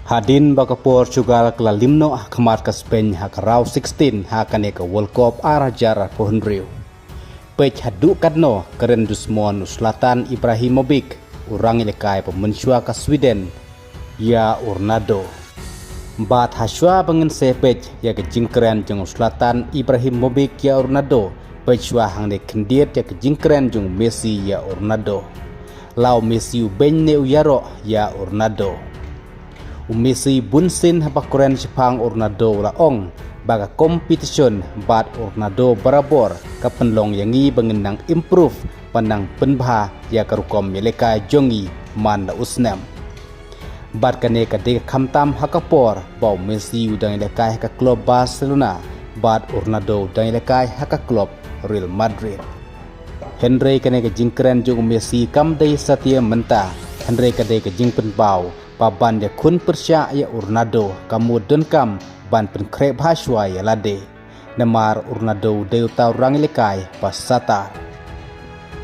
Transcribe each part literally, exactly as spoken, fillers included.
Hadien ba ka Portugal ka la lim noh ha khmat ka Spain ha ka round sixteen ha kane ka World Cup ar hajar arphew hynriew, peit haduh katno kren dusmon u Zlatan Ibrahimovic, u rangïalehkai ba mynshuwa ka Sweden, ïa u Ronaldo. Bad hashwa ba ngin sa peit ïa ka jingkren jong u Zlatan Ibrahimovic ïa u Ronaldo, peit shwa hangne khyndiat ïa ka jingkren jong u Messi ïa u Ronaldo. La u Messi u beiñ ne u ïaroh ïa u Ronaldo? U Messi bunsien haba kren shaphang u Ronaldo u la ong ba ka competition bad u Ronaldo barabor ka pynlong ïa ngi ba ngin nang improve, ba nang pynbha ïa ka rukom ïalehkai jong ngi man la u snem. Bad kane ka dei ka khamtam ha ka por ba u Messi u dang ïalehkai ha ka klub Barcelona bad u Ronaldo u dang ïalehkai ha ka klub Real Madrid. Hynrei kane ka jingkren jong u Messi kam dei satia mynta, hynrei ka dei ka jingpynpaw ba ban ïakhun pyrshah ïa u Ronaldo ka mut donkam ban pynkhreh bha shwa ïa lade. Namar u Ronaldo u dei uta u rangïalehkai ba satar.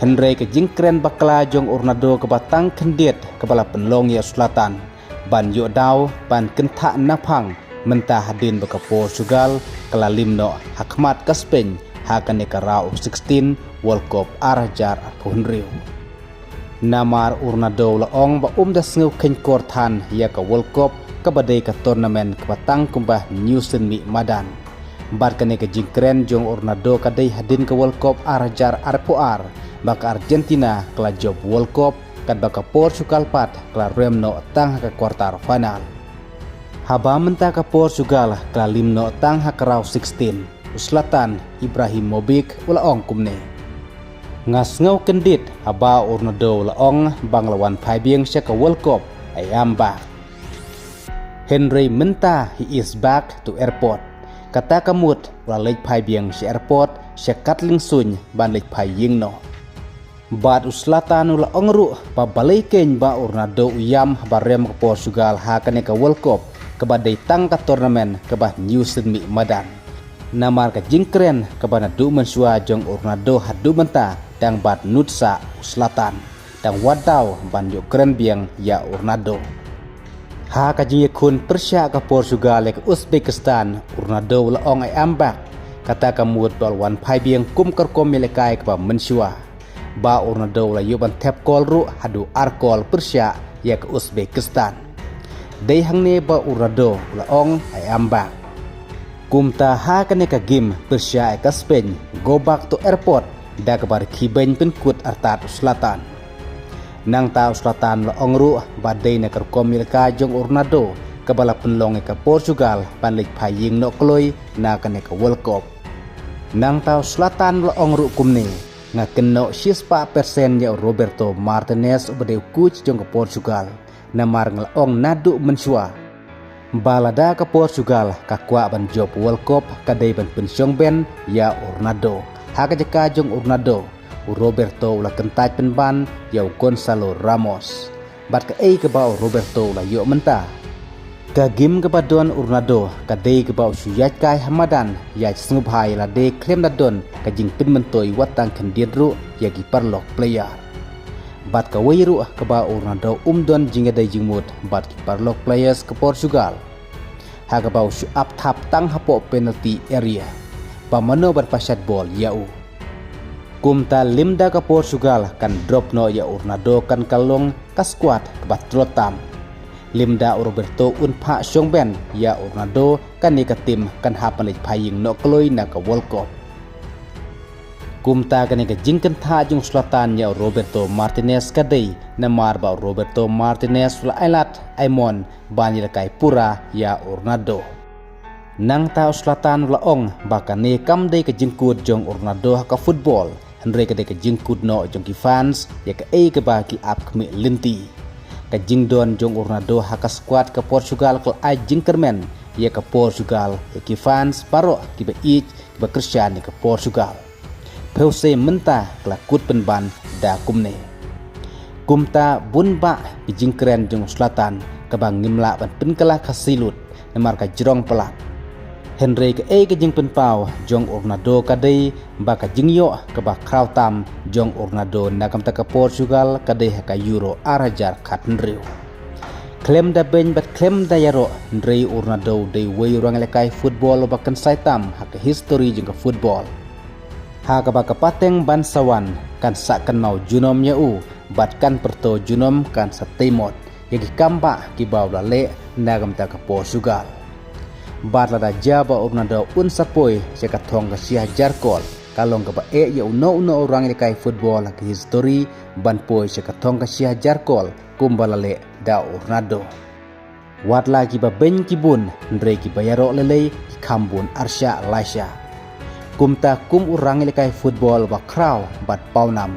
Hynrei ka jingkren bakla jong u Ronaldo kaba tang khyndiat kaba la pynlong ïa u Zlatan ban ïoh daw ban kynthah naphang mynta hadien ba ka Portugal ka la lim noh ha khmat ka Spain ha kane ka round of sixteen World Cup ar hajar arphew hynriew. Namar u Ronaldo u la ong ba um da sngew kheiñkor than ïa ka World Cup kaba dei ka tournament kaba tang kumba hynñiew sien mih madan. Bad kane ka jingkren jong u Ronaldo ka dei hadien ka World Cup ar hajar arphew ar ba ka Argentina ka la jop World Cup, katba ka Portugal pat ka la rem noh tang ha ka quarter final. Haba mynta ka Portugal ka la lim noh tang ha ka round sixteen, u Zlatan Ibrahimovic u la ong kumne: Nga sngew kyndit haba u Ronaldo u la ong ba nga la wan phai biang sha ka World Cup, I am back. Hynrei mynta he is back to airport. Kata ka mut u la leit phai biang sha airport, sha katling suiñ ban leit phai ïing noh. Bad u Zlatan u la ong ruh ba balei keiñ ba u Ronaldo u ïam haba rem ka Portugal ha kane ka World Cup kaba dei tang ka tournament kaba hynñiew sien mih madan. Namar ka jingkren kaba naduh mynshuwa jong u Ronaldo haduh mynta dang bat nud sah u Zlatan, dang wad daw ban ïoh kren biang ïa u Ronaldo. Ha ka jingïakhun pyrshah ka Portugal ïa ka Uzbekistan, u Ronaldo u la ong I am back. Kata ka mut ba u la wan phai biang kum ka rukom ïalehkai kaba mynshuwa. Ba u Ronaldo u la ïoh ban thep kol ruh haduh ar kol pyrshah ïa ka Uzbekistan. Dei hangne ba u Ronaldo u la ong I am back. Kumta ha kane ka game pyrshah ïa ka Spain, go back to airport, da kaba rkhie beiñ pynkut artat u Zlatan. Nangta u Zlatan u la ong ruh ba dei na ka rukom ïalehkai jong u Ronaldo kaba la pynlong ïa ka Portugal ban leit phai ïing noh kloi na kane ka World Cup. Nangta u Zlatan u la ong ruh kumne: Nga kynnoh shispah persen ïa u Roberto Martinez uba dei u coach jong ka Portugal. Namar nga la ong naduh mynshuwa ba lada ka Portugal ka kwah ban jop World Cup ka dei ban pynshong bein ïa u Ronaldo. Ha ka jaka jong u Ronaldo, u Roberto u la kyntait pynban ïa u Gonzalo Ramos. Bad kaei kaba u Roberto u la ïoh mynta? Ka game kaba don u Ronaldo ka dei kaba u shu ïaid kai ha madan, ïaid sngewbha ïa lade khlem da don ka jingpynmyntoi wat tang khyndiat ruh ïa ki paralok player. Bad kawei ruh kaba u Ronaldo um don jingïadei jingmut bad ki paralok players ka Portugal, ha kaba u shu ap thap tang hapoh penalty area, ba mano ban pashat bol ïa u. Kumta lymda ka Portugal kan drop noh ïa u Ronaldo kan ka long ka squad kaba tlot tam. Lymda u Roberto un phah shong bein ïa u Ronaldo, kane ka team kan hap ban leit phai ïing noh kloi na ka World Cup. Kumta kane ka jingkynthah jong u Zlatan ïa u Roberto Martinez ka dei namar ba u Roberto Martinez u la ailad aimon ban ïalehkai pura ïa u Ronaldo. Nangta u Zlatan u la ong ba kane kam dei ka jingkut jong u Ronaldo ha ka football, hynrei ka dei ka jingkut noh jong ki fans ïa kaei kaba ki ap khmih lynti. Ka jingdon jong u Ronaldo ha ka squad ka Portugal ka la ai jingkyrmen ïa ka Portugal, ïa ki fans baroh kiba ïeit, kiba kyrshan ïa ka Portugal. Phew sei mynta ka la kut pynban da kumne. Kumta bun bah ki jingkren jong u Zlatan kaba ngim lah ban pynkylla khasi lut namar ka jrong palat. Hynrei kaei ka jingpynpaw jong u Ronaldo ka dei ba ka jingïoh kaba khraw tam jong u Ronaldo na ka bynta ka Portugal ka dei ha ka Euro ar hajar khathynriew. Khlem da beiñ bad khlem da ïaroh, hynrei u Ronaldo u dei uwei u rangïalehkai football uba kynsai tam ha ka histori jong ka football. Ha kaba ka pateng ban sa wan kan sah kynmaw junom ïa u, bad kan pyrto junom kan sa tei mot ïa ki kam bah kiba u la leh na ka bynta ka Portugal. Bad lada jia ba u Ronaldo un sa poi sha ka thong ka shi hajar kol, ka long kaba eh ïa uno uno u rangïalehkai football ha ka histori ban poi sha ka thong ka shi hajar kol kumba la leh da u Ronaldo. Wat la kiba beiñ ki bun, hynrei kiba ïaroh lei lei ki kham bun arshah laishah. Kumta kum u rangïalehkai football ba khraw bad pawnam,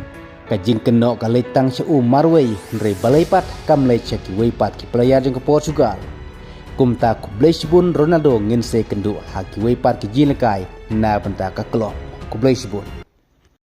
ka jingkynnoh ka leit tang sha u marwei, hynrei balei pat kam leit sha kiwei pat ki player jong ka Portugal. Kumta khublei shibun Ronaldo, ngin sa ïakynduh ha kiwei pat ki jingïalehkai na bynta ka club. Khublei shibun.